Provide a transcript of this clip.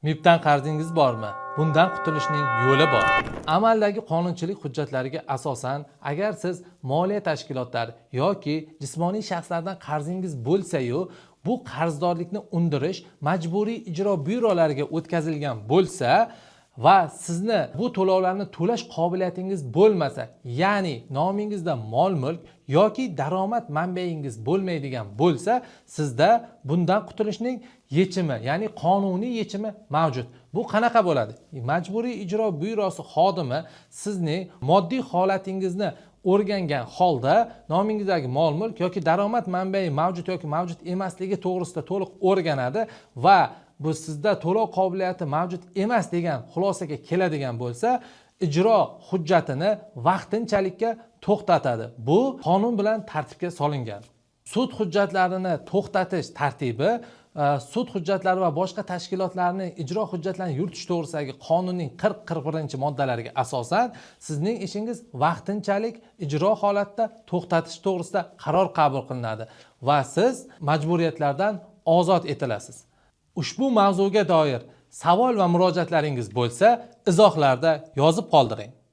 MIBdan qarzingiz bormi? Bundan qutulishning yo'li bor. Amaldagi qonunchilik hujjatlariga asosan, agar siz moliya tashkilotlari yoki jismoniy shaxslardan qarzingiz bo'lsa-yu, bu qarzdorlikni undirish majburiy ijro byurolariga o'tkazilgan bo'lsa va sizni bu to'lovlarni to'lash qobiliyatingiz bo'lmasa, ya'ni nomingizda mol-mulk yoki daromad manbaingiz bo'lmaydigan bo'lsa, sizda bundan qutulishning yechimi, ya'ni qonuniy yechimi mavjud. Bu qanaqa bo'ladi? Majburiy ijro byurosi xodimi sizning moddiy holatingizni o'rgangan holda nomingizdagi mol-mulk yoki daromad manbai mavjud yoki mavjud emasligi to'g'risida to'liq o'rganadi va bu sizda to'lov qobiliyati mavjud emas degan xulosaga keladigan bo'lsa, ijro hujjatini vaqtinchalikka to'xtatadi. Bu qonun bilan tartibga solingan. Sud hujjatlarini to'xtatish tartibi sud hujjatlari va boshqa tashkilotlarning ijro hujjatlarini yuritish to'g'risidagi qonunning 40, 41 moddalariga asosan sizning ishingiz vaqtinchalik ijro holatida to'xtatish to'g'risida qaror qabul qilinadi va siz majburiyatlardan ozod etilasiz. Ushbu mavzuga doir savol va murojaatlaringiz bo'lsa, izohlarda yozib qoldiring.